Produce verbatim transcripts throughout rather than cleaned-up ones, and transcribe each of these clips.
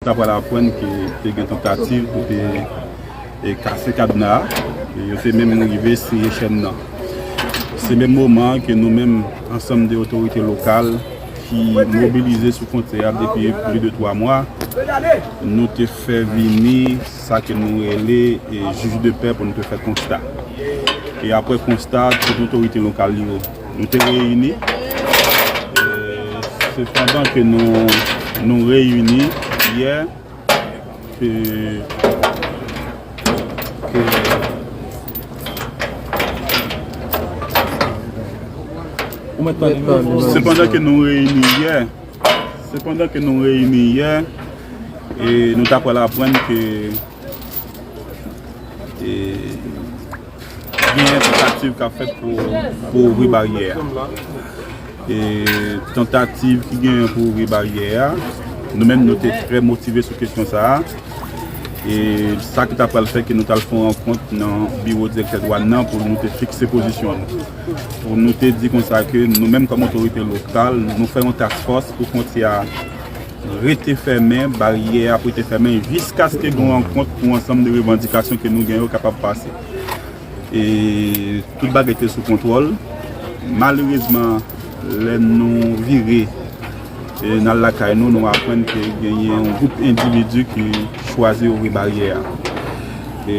Apre l aprann ke te gen tantativ pou te e kase kadna a, e yo te menm rive siye chèn nan. Se menm moman ke nou menm, ansanm de otorite lokal ki mobilize sou fwontyè a depi plis de twa mwa, nou te fè vini sa ke nou rele e jij de pè pou nou te fè konsta. E apre konsta, tout otorite lokal yo, nou te reyini. E sepandan ke nou, nou reyini yè, ke, ke, sepandan ke nou reyini yè, sepandan ke nou reyini yè, e nou ta pral aprann ke, e, genyen tantativ k ap fèt pou, pou ouvri baryè a. E tantativ ki genyen pou ouvri baryè a, nou menm nou te trè motive sou kesyon sa a. E sa ki ta pral fè ke nou t al fè yon rankont nan biwo direktè dwàn nan pou nou te fikse pozisyon nou. Pou nou te di konsa ke nou menm kòm otorite lokal, nou fè yon task force pou fwontyè a rete fèmen, baryè a ap rete fèmen jiskaske gen yon rankont pou ansanm de revandikasyon ke nou gen yo kapab pase. E tout bagay te sou kontwòl. Malerezman, lè nou vire e n al lakay nou, nou aprann ke genyen yon gwoup endividi ki chwazi ouvri baryè a. E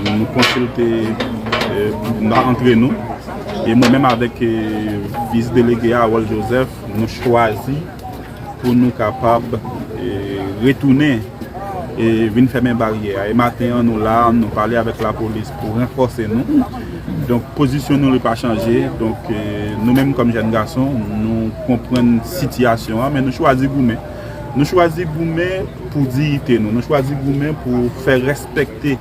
nou konsilte e, antre nou. E mwen menm avèk e, vis delege a, Harold Joseph, nou chwazi pou nou kapab e, retounen e vin fèmen baryè a. E maten an, nou la, nou pale avèk lapolis pou ranfòse nou. Donk, pozisyon nou li pa chanje. Donk, e, nou menm kòm jèn gason, nou konprann sitiyasyon an, men nou chwazi goumen. Nou chwazi goumen pou diyite nou. Nou chwazi goumen pou fè respekte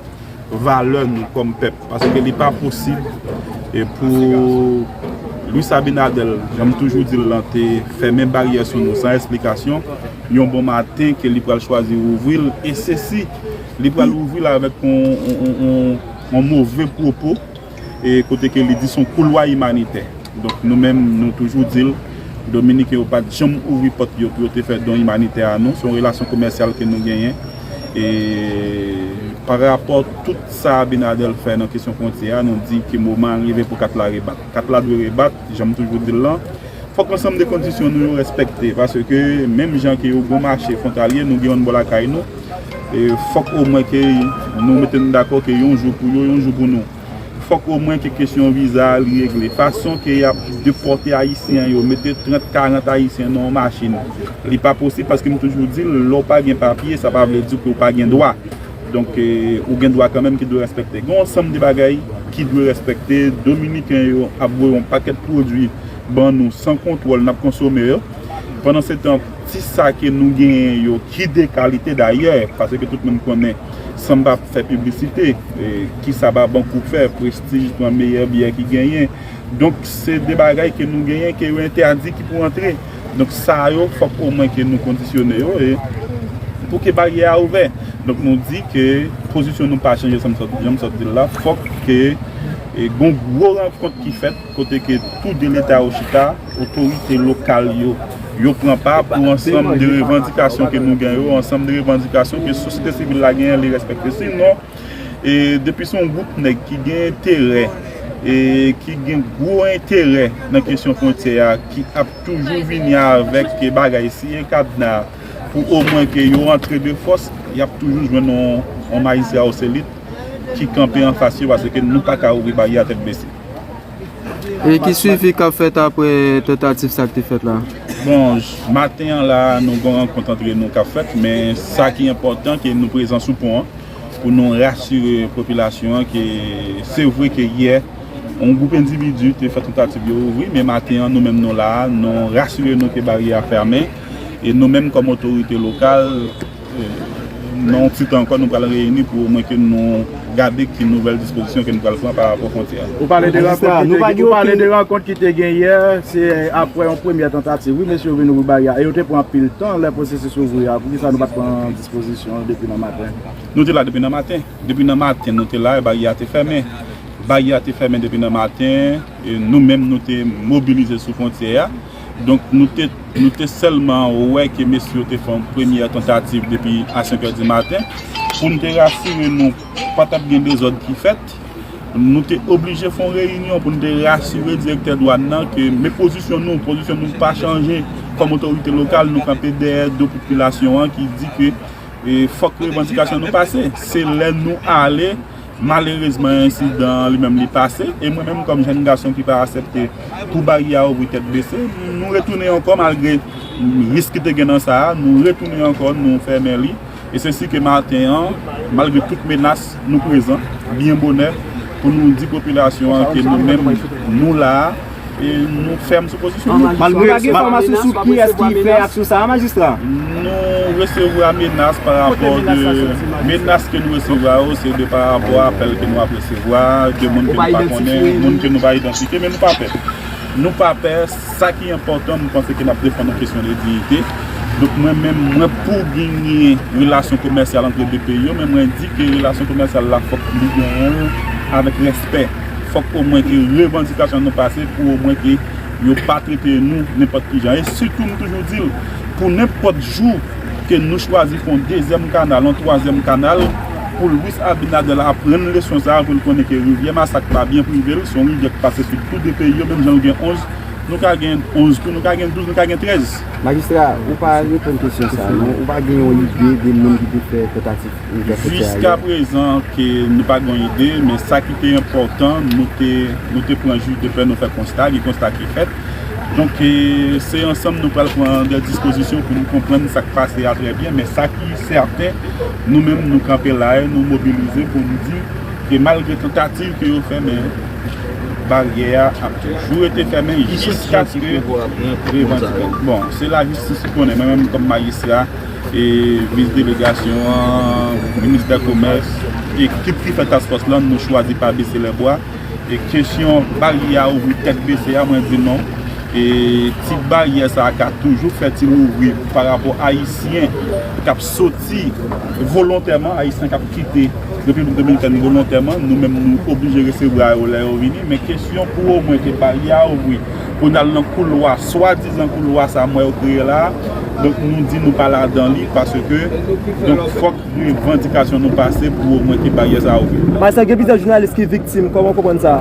valè nou kòm pèp. Paske li pa posib e pou Luis Abinader, jan m toujou di l lan, te fèmen baryè sou nou san esplikasyon, yon bon maten ke li pral chwazi ouvri l, e sesi, li pral ouvri l avèk yon, yon, yon, yon, yon move pwopo, e kote ke li di se yon koulwa imanitè. Donk, nou menm, nou toujou di l, Dominiken yo pa t janm ouvri pòt yo pou yo te fè don imanitè a nou. Se yon relasyon komèsyal ke nou genyen. E pa rapò tout sa Abinader fè nan kesyon fwontyè a, nou di ke moman an rive pou kat la rebat. Kat la dwe rebat, jan m toujou di l lan. Fòk ansanm de kondisyon nou yo respekte, paske menm jan ke yo gon mache fwontalye, nou gen youn bò lakay nou. E fòk omwen ke nou mete nou dakò ke yon jou pou yo, yon jou pou nou. Fòk omwen ke kesyon viza a li regle. Fason ke y ap depòte Ayisyen yo, mete trant, karant Ayisyen nan yon machin, li pa posib, paske m toujou di l, lè w pa gen papye, sa pa vle di ke w pa gen dwa. Donk, e, ou gen dwa kanmenm ki dwe respekte. Gen yon ansanm de bagay ki dwe respekte. Dominiken yo ap voye yon pakèt pwodui ban nou san kontwòl, n ap konsome yo. Pandan se tan, ti sa ke nou genyen yo, ki de kalite dayè, paske tout moun konnen, san m pa fè piblisite, e, ki sa Babankou fè, Prestige pran meyè byè ki genyen. Donk, se de bagay ke nou genyen ke yo entèdi ki pou antre. Donk, sa yo, fòk omwen ke nou kondisyone yo, e pou ke baryè a ouvè. Donk, nou di ke pozisyon nou pa chanje, jan m sot, jan m sot di l la, fòk ke, e, gon gwo rankont ki fèt, kote ke tou de leta yo chita, otorite lokal yo, yo pran pa pou ansanm de revandikasyon ke nou gen yo, ansanm de revandikasyon ke sosyete sivil la genyen, li respekte. Sinon, e, depi se yon gwoup nèg ki gen enterè, e, ki gen gwo enterè nan kesyon fwontyè a, ki ap toujou vini avèk bagay siye kadna pou omwen ke yo antre de fòs, y ap toujou jwenn yon, yon majistra ou selit ki kanpe anfas yo, paske nou pa ka ouvri baryè a tèt bese. E ki swivi k ap fèt apre tantativ sa k te fèt la? Bon, j-, maten an la, nou gen yon rankont antre nou k ap fèt, men sa ki enpòtan, ke nou prezan sou pon an, pou nou rasire popilasyon an ke se vre ke yè, yon gwoup endividi te fè tantativ yo ouvri, men maten an, nou menm nou la, nou rasire nou ke baryè a fèmen, e nou menm kòm otorite lokal, e, nan yon ti tan ankò, nou pral reyini pou omwen ke nou gade ki nouvèl dispozisyon ke nou pral pran pa rapò fwontyè a. Ou pale de rankont ki te, ou pale de rankont ki te gen yè, se apre yon premyè tantativ, wi, mesye yo vin ouvri baryè a. E yo te pran anpil tan lè pwosesis ouvri a. Poukisa nou pa t pran dispozisyon depi nan maten? Nou te la depi nan maten. Depi nan maten, nou te la, e baryè a te fèmen. Baryè a te fèmen depi nan maten. E nou menm, nou te mobilize sou fwontyè a. Donk, nou te, nou te sèlman wè ke mesye yo te fè yon premyè tantativ depi a senk è di maten pou n te rasire nou pa t ap gen dezòd ki fèt. Nou te oblije fè yon reyinyon pou n te rasire direktè dwàn nan ke men pozisyon nou, pozisyon nou pa chanje kòm otorite lokal, nou kanpe dèyè do popilasyon an ki di ke e fòk revandikasyon nou pase. Se lè nou ale, malerezman, ensidan an li menm li pase. E mwen menm, kòm jèn gason ki pa aksepte pou baryè a ouvri tèt bese, nou retounen ankò, malgre risk ki te gen nan sa a, nou retounen ankò, nou fèmen li. E se si ke maten an, malgre tout menas, nou prezan, byen bonè, pou nou di popilasyon an ke nou menm, nou la a, e nou fèm sou pozisyon nou. Malgre, pa gen enfòmasyon sou kiyès ki fè aksyon sa a, majistra? Nou resevwa menas pa rapò de, menas ke nou resevwa yo, se de pa rapò a apèl ke nou ap resevwa, de moun ke nou pa konnen, moun ke nou pa idantifye, men nou pa pè. Nou pa pè, sa ki enpòtan, mwen panse ke n ap defann yon kesyon de diyite. Donk, mwen menm, mwen pou genyen relasyon komèsyal ant de peyi yo, men mwen di ke relasyon komèsyal la, fòk nou genyen l avèk respè. Fòk omwen ke revandikasyon nou pase pou omwen ke yo pa trete nou nenpòt ki jan. E sitou, m toujou di l, pou nenpòt jou ke nou chwazi fè yon dezyèm kanal, yon twazyèm kanal, pou Luis Abinader aprann leson sa a, pou l konnen ke rivyè Masak pa byen prive l, se yon rivyè ki pase sou tou de peyi yo, menm jan l gen onz, nou ka gen onz tou, nou ka gen douz, nou ka gen trèz. Majistra, ou pa reponn kesyon sa a, non? Ou pa gen yon ide de moun ki te fè tantativ ouvè fwontyè a yè? Jiska prezan, ke nou pa gen yon ide, men sa ki te enpòtan, nou te, nou te pran jij de pè, nou fè konsta, gen konsta ki fèt. Donk, e, se ansanm nou pral pran de dispozisyon pou nou konprann sa k pase a trè byen, men sa ki sèten, nou menm, nou kanpe la e nou mobilize pou nou di ke malgre tantativ ke yo fè, men baryè a ap toujou rete fèmen jiskaske revandike. Bon, se lajistis ki konnen. Mwen menm, kòm majistra, e vis delegasyon an, ministè komès, ekip ki fè task force lan, nou chwazi pa bese lè bwa. E kesyon baryè a ouvri tèt bese a, mwen di non. E ti baryè sa a ka toujou fèt, ti louvri pa rapò Ayisyen k ap soti volontèman, Ayisyen k ap kite Repiblik Dominikèn volontèman. Nou menm, nou oblije resevwa yo lè yo vini. Men kesyon pou omwen ke baryè a ouvri pou n al nan koulwa, swadizan koulwa sa a mwen yo kreye la a, donk nou di nou pa ladan li, paske, donk, fòk revandikasyon nou pase pou omwen ke baryè sa a ouvri. Majistra, gen plizyè jounalis ki viktim, kòman w konprann sa?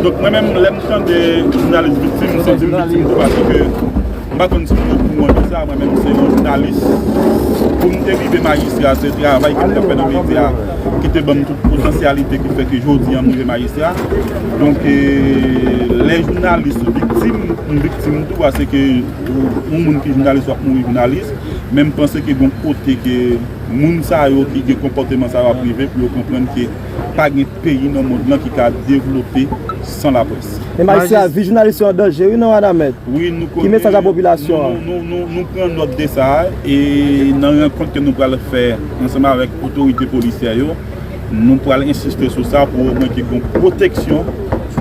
Donk, mwen menm, lè m tande jounalis viktim, m santi m viktim tou, paske m pa konn si m okouran de sa. Mwen menm, se yon jounalis. Pou m te rive majistra, se travay ke m t ap fè nan medya ki te ban m tout potansyalite ki fè ke jodi a m rive majistra. Donk, e, lè jounalis viktim, m viktim tou, paske yon moun ki jounalis, w ap mouri jounalis. Men m panse ke gen yon kote ke moun sa yo ki gen konpòteman sa yo ap rive pou yo konprann ke pa gen peyi nan mond lan ki ka devlope san laprès. Men majistra, vi jounalis yo an danje, wi, non, Wanament? Wi, nou konnen. Ki mesaj a popilasyon an? Nou, nou, nou, nou pran nòt de sa, e nan rankont ke nou pral fè ansanm avèk otorite polisyè yo, nou pral ensiste sou sa pou omwen ke gen pwoteksyon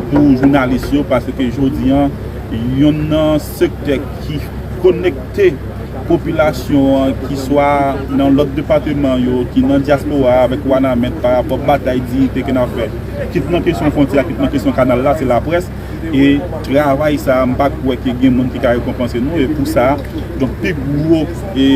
pou jounalis yo, paske jodi a, yonn nan sektè ki konekte popilasyon an, ki swa nan lòt depatman yo, ki nan dyaspora avèk Wanament pa rapò batay diyite ke n ap fè, kit nan kesyon fwontyè a, kit nan kesyon kanal la, se laprès. E travay sa a, m pa kwè ke gen moun ki ka rekonpanse nou. E pou sa, donk, pi gwo, e,